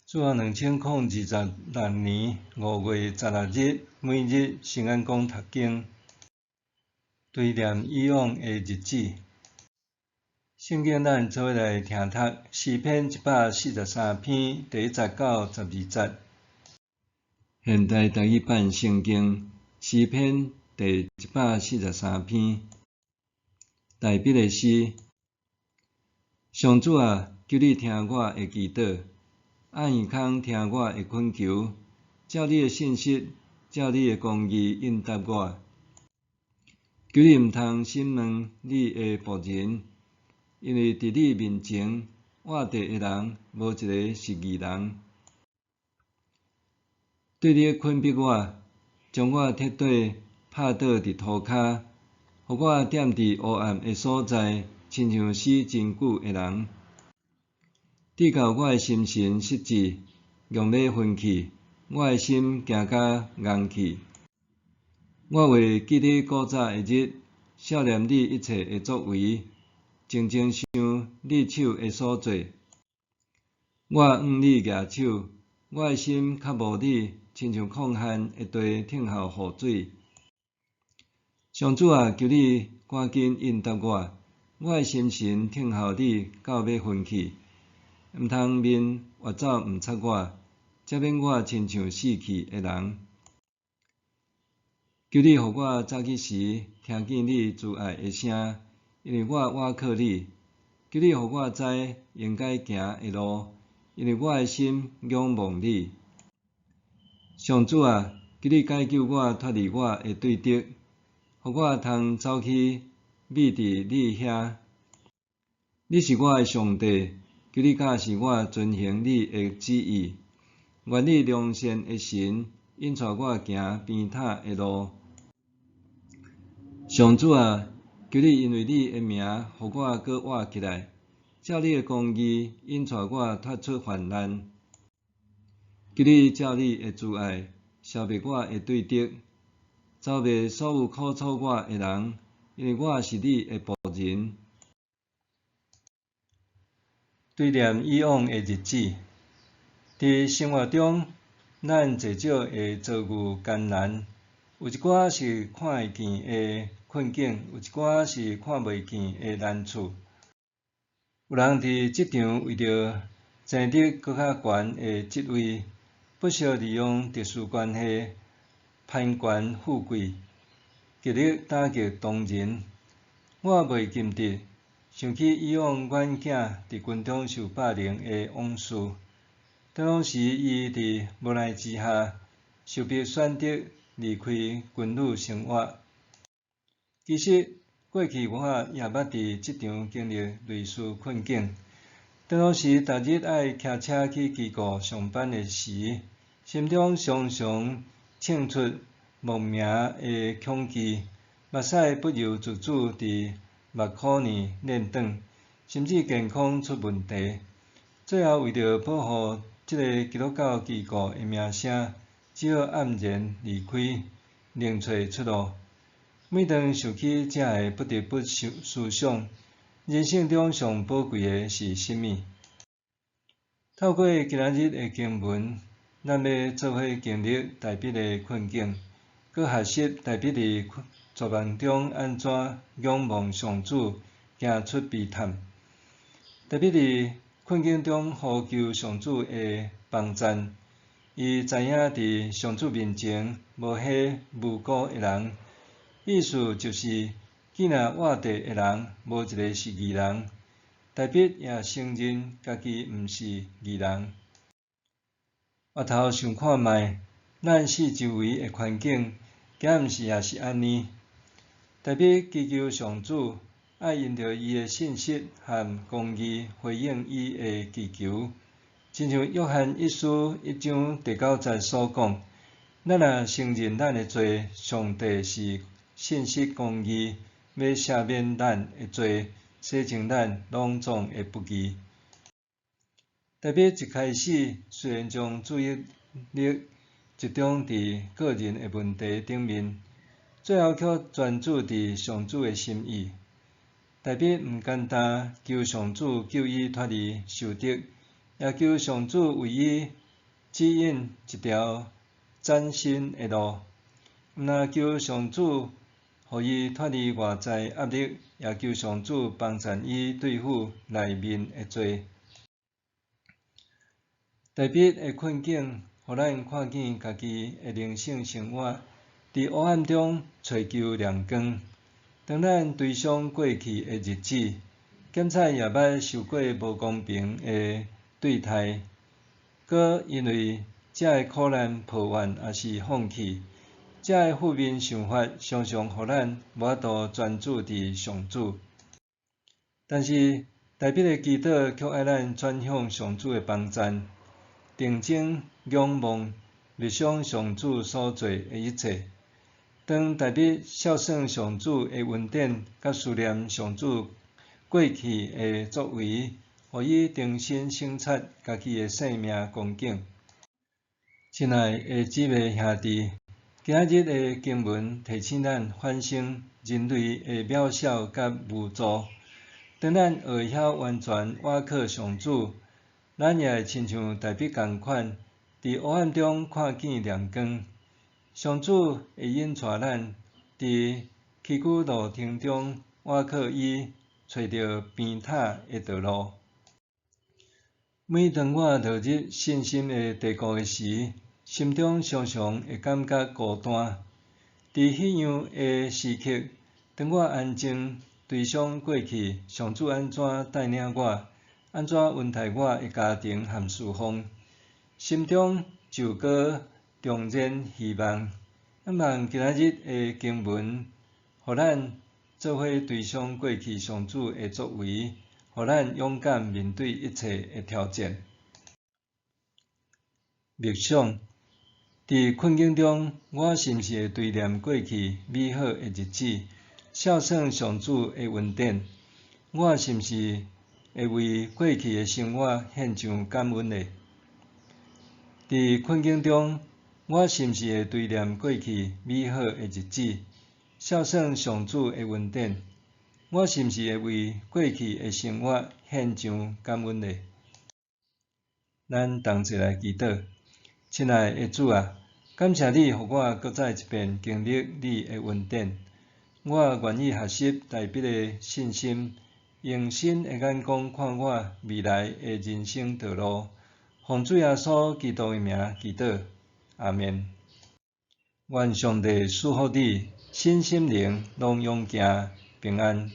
主後2026年5月16日，每日聖安講讀經，追念以往的日子。聖經咱做伙來聽讀詩篇143篇第一節到12節。現代台語版聖經詩篇第一百四十三篇，大衛的詩。上主啊，求你聽我的祈禱。掩耳孔聽我的懇求，照你的信實，照你的公義應答我。求你毋通審問你的僕人，因為佇你面前活著的人，無一个是義人。對你困迫我，將我徹底拍倒佇塗跤，予我踮佇黑暗的所在，親像死真久的人。直到我的心神失志，強欲昏去，我的心驚甲戇去。我會記得古早的日，數念你一切的作為，靜靜想你手的所做。我向你舉手，我的心渴慕你，親像曠旱的地等候雨水。上主啊，求你趕緊應答我，我的心神等候你到欲昏去。毋通面越走毋插我，才免我親像死去的人。求你予我早起時聽見你慈愛的聲，因為我倚靠你。求你予我知應該行的路，因為我的心仰望你。上主啊，求你解救我脫離我的對敵，予我通走去覕佇你遐。你是我的上帝。求你教示我遵行你的旨意，願你良善的神引帶我行平坦的路。上主啊，求你因為你的名，予我閣活起來，照你的公義引帶我脫出患難。求你照你的慈愛，消滅我的對敵，剿滅所有苦楚我的人，因為我是你的僕人。追念以往的日子，佇生活中，咱濟少會遭遇艱難，有一寡是看會見的困境，有一寡是看袂見的難處。有人佇職場為著爭得閣較懸的職位，不惜利用特殊關係攀權附貴，極力打擊同仁。我袂禁得想起以往阮囝佇軍中受霸凌的往事。當時伊佇無奈之下，受迫選擇離開軍旅生活。其實過去我也捌佇職場經歷類似困境。當時逐日愛騎車去機構上班的時，心中常常衝出莫名的恐懼，目屎不由自主佇目眶內輾轉，甚至健康出問題。最後為著保護這个基督教機構的名聲，只好黯然離開，另揣出路。每當想起，才會不得不想思想，人生中上寶貴的是啥物？透過今仔日的經文，咱欲做伙經歷大衛的困境，閣學習大衛佇絕望中按怎仰望上主，行出悲嘆。大衛佇困境中呼求上主的幫贊，伊知影佇上主面前無彼無辜的人，意思就是，既若活著的人無一个是義人，大衛也承認家己毋是義人。回頭想看覓，咱四周圍的環境，敢毋是也是按呢？大衛祈求上主，愛因著伊的信實和公義回應伊的祈求，親像約翰一書一章第九節所講：咱若承認咱的罪，上帝是信實公義，欲赦免咱的罪，洗淨咱攏總的不義。大衛一開始雖然將注意力集中佇個人的問題頂面，最後卻專注佇上主的心意。大衛毋簡單求上主救伊脫離仇敵，也求上主為伊指引一條嶄新的路。毋但求上主予伊脫離外在壓力，也求上主幫贊伊對付內面的罪。大衛的困境，予咱看見家己的靈性生活，佇黑暗中揣求亮光。當咱追想過去的日子，檢採也捌受過無公平的對待，閣因為這个苦難抱怨抑是放棄，這个負面想法常常予咱無法度專注佇上主。但是大衛的祈禱卻愛咱轉向上主的幫贊，定睛仰望，默想上主所做的一切。當大衛肖算上主的恩典，佮思念上主過去的作為，予伊重新省察家己的生命光景。親愛的姊妹兄弟，今仔日的經文提醒咱反省人類的渺小佮無助。當咱學會曉完全倚靠上主，咱也會親像大衛仝款，佇黑暗中看見亮光。上主會引帶咱佇崎嶇路程中倚靠伊，揣著平坦的道路。每當我落入信心的低谷的時，心中常常會感覺孤單。佇彼樣的時刻，當我安靜追想過去，上主按怎帶領我，按怎恩待我的家庭和侍奉，心中就閣重燃希望。希望今仔日的經文，予咱做伙追想過去上主的作為，予咱勇敢面對一切的挑戰。默想，佇困境中，我是毋是會追念過去美好的日子，肖算上主的恩典？我是毋是會為過去的生活獻上感恩呢？佇困境中，我是毋是會追念過去美好的日子，肖算上主的恩典？我是毋是會為過去的生活獻上感恩呢？咱同齊來祈禱。親愛的主啊，感謝你予我閣再一遍經歷你的恩典。我願意學習大衛的信心，用新的眼光看我未來的人生道路。奉主耶穌基督的名祈禱，阿們。願上帝賜福你，身心靈攏勇健平安。